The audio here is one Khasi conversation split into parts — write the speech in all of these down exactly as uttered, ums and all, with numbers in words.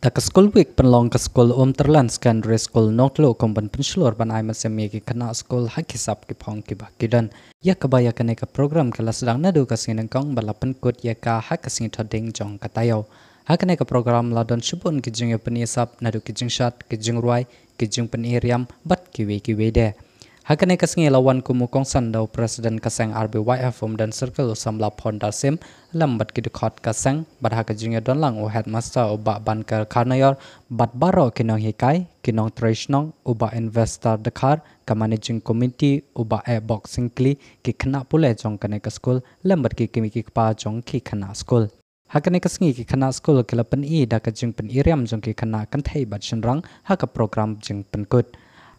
Da ka School Week pynlong ka skul Umtyrlen Secondary School Nongtluh kum ban pynshlur ban ai mynsiem ïa ki khynnah skul ha ki sap ki phong kiba ki don. Ïa kaba ïa kane ka program ka la sdang naduh ka sngi nyngkong bad la pynkut ïa ka ha ka sngi Thohdieng jong ka taïew. Ha kane ka program la don shibun ki jingïapyni sap naduh ki jingshad, ki jingrwai, ki jingpyni riam bad kiwei kiwei de. Ha kane ka sngi la wan kum u kongsan da u President ka seng R B Y F Umden Circle u Samla Phon Darsim lem bad ki dkhot ka seng bad ha ka jingïadon lang u Headmaster u Bah Banker Kharnaior bad baroh ki nonghikai, ki nongtrei shnong, u Bah Investor Dkhar, ka Managing Committee, u Bah Ehbok Syngkli, ki khynnah pule jong kane ka skul lem bad ki kmie ki kpa jong ki khynnah skul. Ha kane ka sngi ki khynnah skul ki la pyni da ka jingpyni riam jong ki khynnah kynthei bad shynrang ha ka program jingpynkut.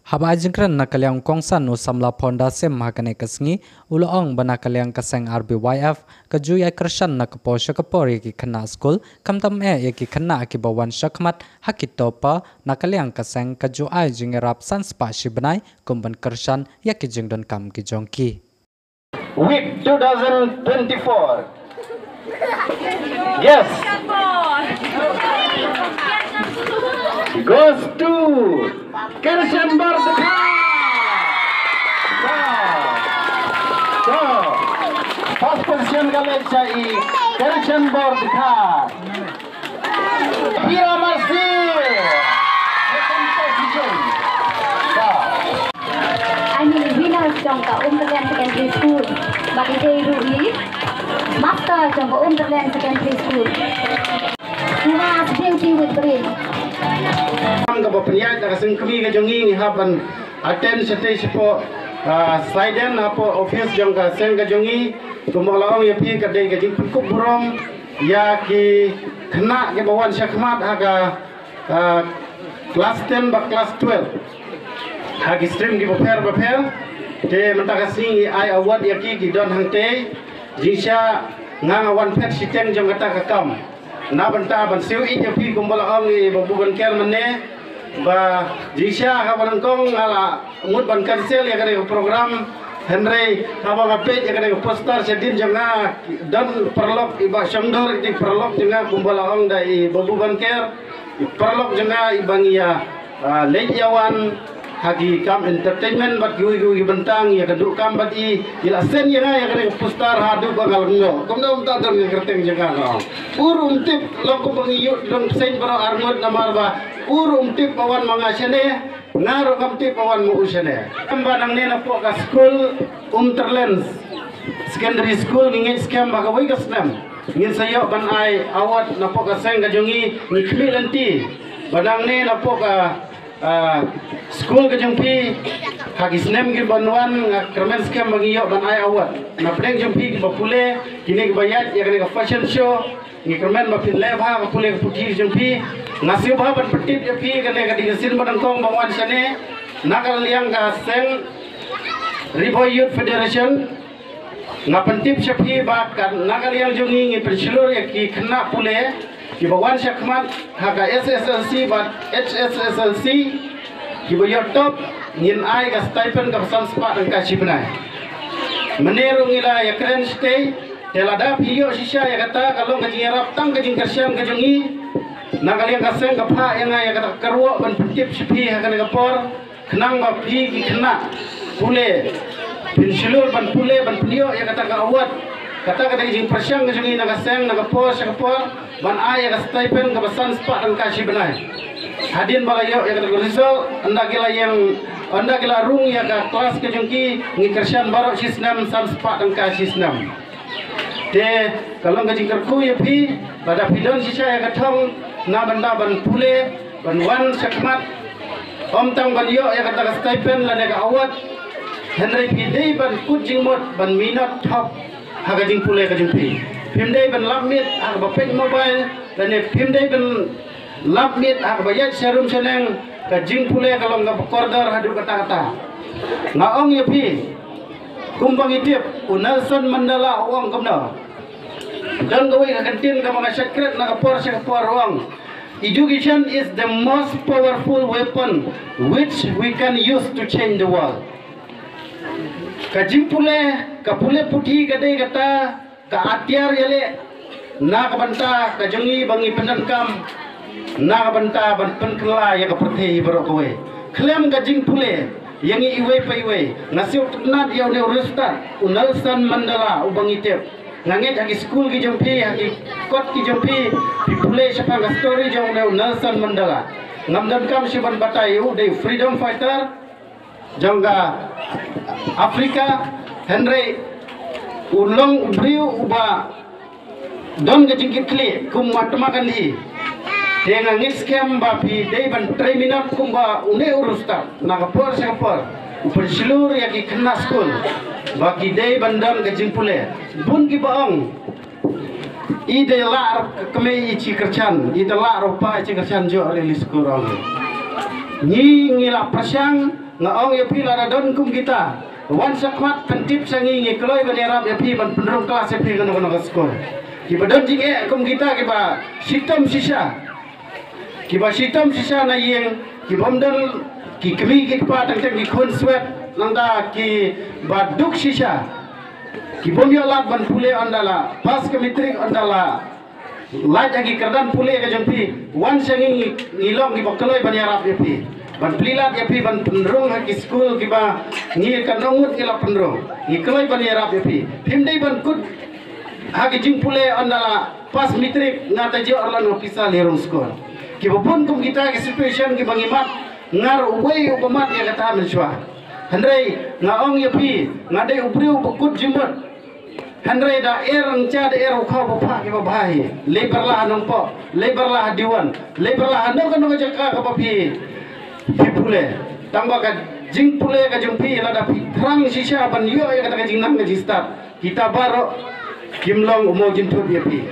Haba ai jingkren na ka liang u kongsan u Samla Phon Darsim ha kane ka sngi u la ong ba na ka liang ka seng R B Y F ka ju ïai kyrshan na ka por sha ka por ïa ki khynnah skul, khamtam eh ïa ki khynnah kiba wan shakhmat ha ki tohpa, na ka liang ka seng ka ju ai jingïarap san spah shi bnai kum ban kyrshan ïa ki jingdonkam ki jong ki. Week two thousand twenty-four. Yes. Goes to Christian Bordkha. So, so, first position ka leit sha i Christian Bordkha. Pira Marsi. Second position. Sa. Ani winners jong ka Umtyrlen Secondary School. Bad i dei ruh i master jong ka Umtyrlen Secondary School. He has beauty with brain. Kam kaba pynïaid da ka seng kmie ka jong ngi, ngi hap ban attend shatei shapoh, ah, Saiden hapoh office jong ka seng ka jong ngi. Kumba la ong ïa phi, ka dei ka jingpynkup burom ïa ki khynnah kiba wan shakhmat ha ka, ah, class ten bad class twelve ha ki stream kiba pher ba pher. Te mynta ka sngi ngi ai award ïa ki, ki don hangtei. Jingshisha nga, nga wan phet shiteng jong kata ka kam. Na bynta ban siew ïeit ïa phi kumba la ong i Babu Banker mynne, ba jingshisha kaba nyngkong nga la mut ban cancel ïa kane ka program. Hynrei haba nga peit ïa kane ka poster shadien jong nga, don paralok i Bah Shongdor, i paralok jong nga kumba la ong da i Babu Banker, i paralok jong nga iba ngi ïa, ah, leit ïa wan ha ki kam entertainment bad kiwei kiwei ki bynta, ïa ka duh kam bad i, i la send ïa nga ïa kane ka poster haduh ba nga la ngop. Kumno mynta don ka kyrteng jong nga, nga ong. U ruh um tip, long kumba ngi ïoh don bseiñ baroh arngut namar ba u ruh um tip ba wan ma nga shane. Nga ruh ngam tip ba wan ma u shane. Em, ba nangne napoh ka skul Umtyrlen Secondary School ngi ngeit skhem ba kawei ka snem ngin sa ïoh ban ai award napoh ka seng ka jong ngi, ngi khmih lynti ba nangne napoh ka, ah, skul ka jong phi ha ki snem ki ban wan nga kyrmen skhem ba ngi ïoh ban ai award. Na pdeng jong phi kiba pule, kine kiba ïaid ïa kane ka fashion show, ngi kyrmen ba phin leh bha ka pule ka puthi jong phi. Nga sngewbha ban pyntip ïa phi, kane ka dei ka sien ba nyngkong ba wan shane. Na ka liang ka seng Ri Bhoi Youth Federation, nga pyntip sha phi ba ka, na ka liang jong ngi ngi pynshlur ïa ki khynnah pule kiba wan shakhmat ha ka S S L C bad H S S L C, kiba ïoh top ngin ai ka stipend kaba san spah tyngka shi bnai. Mynne ruh ngi la ïakren shatei, te lada phi ïoh shisha ïa kata, ka long ka jingïarap tang ka jingkyrshan ka jong ngi. Na ka liang ka seng ka phah ïa nga ïa kata ka kyrwoh ban pyntip sha phi ha kane ka por, khnang ba phi ki khynnah pule phin shlur ban pule ban pynïoh ïa kata ka award. Kata ka dei ka jingpyrshang ka jong ngi na ka seng, na ka por sha ka por, ban ai ïa ka stipend kaba san spah tyngka shi bnai. Hadien ba la ïoh ïa kata ka result, ynda ki la ïeng, ynda ki la rung ïa ka klas ka jong ki, ngi kyrshan baroh shi snem san spah tyngka shi snem. Te ka long ka jingkyrkhu ïa phi, lada phi don shisha ïa ka thong na bynta ban pule, ban wan shakhmat, ym tang ban ïoh ïa kata ka stipend lane ka award, hynrei phi dei ban kut jingmut ban minot thok ha ka jingpule ka jong phi. Phim dei ban lap miet ha kaba peit mobile, lane phim dei ban lap miet ha kaba ïaid sharum shaneng. Ka jingpule ka long kaba kordor haduh katta katta. Nga ong ïa phi, kumba ngi tip, u Nelson Mandela u ong kumno? Don kawei ka kyntien kaba nga shait kret na ka por sha ka por, u ong, "Education is the most powerful weapon which we can use to change the world." Ka jingpule, ka pule puthi ka dei kata ka atiar ïaleh na ka bynta ka jong ngi ba ngi pyndonkam na ka bynta ban pynkylla ïa ka pyrthei baroh kawei. Khlem ka jingpule ïa ngi iwei pa iwei, nga sngewtynnat ïa une u riewstad u Nelson Mandela uba ngi tip. Nga ngeit ha ki skul ki jong phi, ha ki kot ki jong phi, phi pule shaphang ka story jong une u Nelson Mandela. Ngam donkam shuh ban batai, u dei u freedom fighter jong ka Africa, hynrei u long u briew uba don ka jingkitkhlieh kum u Mahatma Gandhi. Te nga ngeit skhem ba phi dei ban trei minot kumba une u riewstad, na ka por sha ka por u pynshlur ïa ki khynnah skul ba ki dei ban don ka jingpule. Bun kiba ong, i da lah ruh ka kmie i chi kyrchan, i da lah ruh pa i chi kyrchan, jong ri li skul ong. Ngi, ngi la pyrshang, nga ong ïa phi, lada don kum kita, wan shakhmat, pyntip sha ngi, ngi kloi ban ïarap ïa phi ban pynrung klas ïa phi kano kano ka skul. Kiba don jingeh kum kita, kiba shitom shisha, kiba shitom shisha na ïing, kibym don ki kmie ki kpa, teng teng ki khun swet, nangta kiba duk shisha, kibym ïoh lad ban pule, ynda la pass ka matric, ynda la lait ha ki kyrdan pule ka jong phi, wan sha ngi, ngi, ngi long kiba kloi ban ïarap ïa phi, ban plie lad ïa phi ban pynrung ha ki skul kiba ngi katno ngut ngi la pynrung. Ngi kloi ban ïarap ïa phi. Phim dei ban kut ha ki jingpule, ynda la pass matric, nga ta jok arlan officer leh rung skul. Kiba bun kum kita ki situation kiba ngi mad, nga ruh uwei uba mad ïa kata mynshuwa. Hynrei nga ong ïa phi, nga dei u briew uba kut jingmut. Hynrei da er ngcha, da er u khaw ba phah kiba bha hi. Lei bylla ha Nongpoh, lei bylla ha Diwan, lei bylla ha nongkano ka jaka kaba phi, phi pule. Tang ba ka jingpule ka jong phi, lada phi thrang shisha ban ïoh ïa kata ka jingnang ka jingstad, kita baroh kim long u mawjynthut ïa phi.